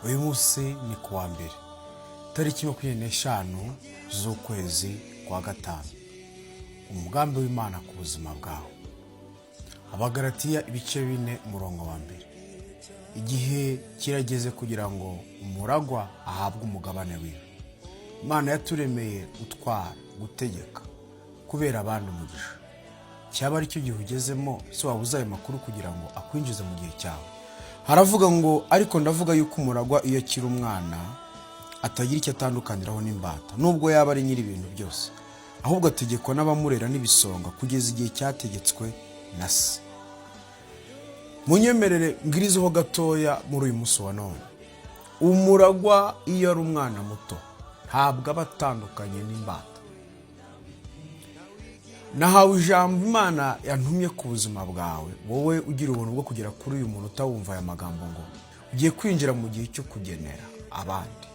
Uyu munsi ni ku wa mbere, tariki 25 z'ukwezi kwa gatanu. Umugambi w'Imana ku buzima bwawe. Abagaratiya ibice 4, umurongo wa mbere. Igihe kirageze kugira ngo umuragwa ahabwe umugabane wiwe. Imana yaturemeye gutwara, gutegeka, kubera abandi umugisha. Cyaba ari cyo gihe ugezemo, si wabuze ayo makuru kugira ngo akwinjize mu gihe cyawe. Haravuga ngo: "Ariko ndavuga yuko umuragwa iyo akiri umwana atagira icyo atandukaniraho n'imbata, nubwo yaba ari nyiri ibintu byose, ahubwo ategekwa n'abamurera n'ibisonga kugeza igihe cyategetswe na se." Munyemerere mbwirizeho gatoya muri uyu munsi wa none. Umuragwa iyo ari umwana muto ntabwo aba atandukanye n'imbata. Nahawe ijambo Imana yantumye ku buzima bwawe, wowe ugira ubuntu bwo kugera kuri uyu muntu utawumva aya magambo, ngo ugiye kwinjira mu gihe cyo kugenera abandi.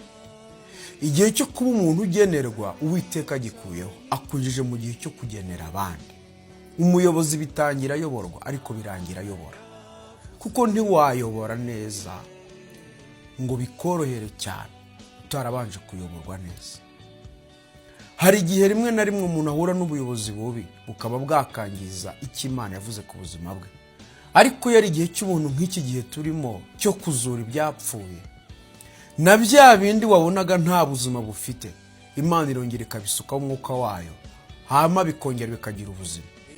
Igihe cyo kuba umuntu ugenerwa, Uwiteka agikuyeho, akwinjije mu gihe cyo kugenera abandi. Umuyobozi bitangira ayoborwa, ariko birangira ayobora, kuko ntiwayobora neza ngo bikorohere cyane utarabanje kuyoborwa neza. Hari igihe rimwe na rimwe umuntu ahura n'ubuyobozi bubi, bukaba bwakangiza icyo Imana yavuze ku buzima bwe. Ariko iyo ari igihe cy'ubuntu nk'iki gihe turimo cyo kuzura ibyapfuye, na bya bindi wabonaga nta buzima bufite, Imana irongera ikabisukaho umwuka wayo, hanyuma bikongera bikagira ubuzima.